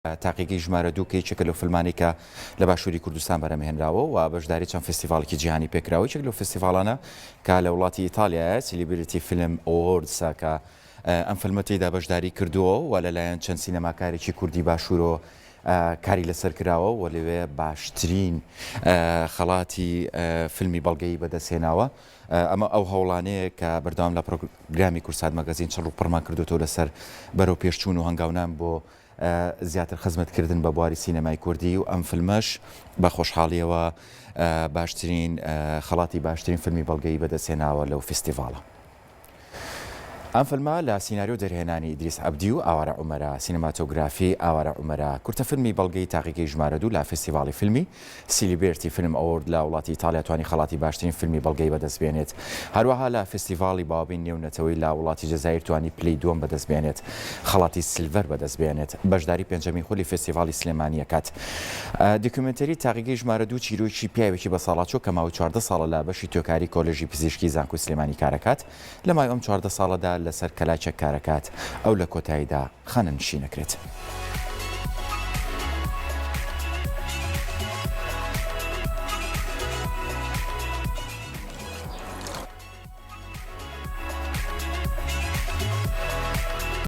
تاقیگەی ژمارە دوو کە یەکێکە لەو فیلمانەی کە لە باشووری کوردستان بەرهەمهێنراوە و بەشداری چەند فێستیڤاڵێکی جیهانی پێکراوە، یەکێک لەو فێستیڤاڵانە کە لە وڵاتی ئیتالیایە Celebrity Film Awards ە کە ئەم فیلمە تێیدا بەشداری کردووە و لەلایەن چەند سینەماکارێکی کوردی باشوورەوە کاری لەسەر کراوە و لەوێ باشترین خەڵاتی فیلمی بەڵگەیی بەدەستهێناوە. ئەمە ئەو هەوڵانەیە کە بەردەوام لە پڕۆگرامی کوردسات مەگەزین چڕ و پڕمان کردووەتەوە لەسەر بەرەو پێشچوون و هەنگاونان بۆ زیاتر خزمەتکردن بە بواری سینەمای کوردی و ئەم فیلمەش بە خۆشحاڵیەوە باشترین خەڵاتی باشترین فیلمی بەڵگەیی بەدەستهێناوە لەو فیستیڤاڵە. ئەم فیلمە لە سیناریۆ دەرهێنانی ئیدریس عەبدی و ئاوارە عومەرە، سینەماتۆگرافی ئاوارە عومەرە، کورتە فیلمی بەڵگەی تاقیگەی ژمارە دوو لە فیستیڤاڵی فیلمی Celebrity Film Award لە وڵاتی ئیتاڵیا توانی خەڵاتی باشترین فیلمی بەڵگەی بەدەست بێنێت. هەروەها لە فیستیڤاڵی باوبین نێونەتەوەی لە وڵاتی جەزائیر توانی پلەی دووەم بەدەست بێنێت خەڵاتی silver بەدەست بێنێت. بەشداری پێنجەمین خولی فیستیڤاڵی سلێمانی ئەکات. دیکۆمێنتەری تاقیگەی ژمارە دوو چیرۆکی پیاوێکی بەساڵاچوو کە ماوەی 14 ساڵە لە بەشی توێکاری کۆلێژی پزیشکی زانکۆی سلێمانی کارەکات، لە ماوەی ئەم 14 ساڵەدا لەسەر کەلاکێک کارەکات، ئەو لە کۆتاییدا خانەنشین ئەکرێت.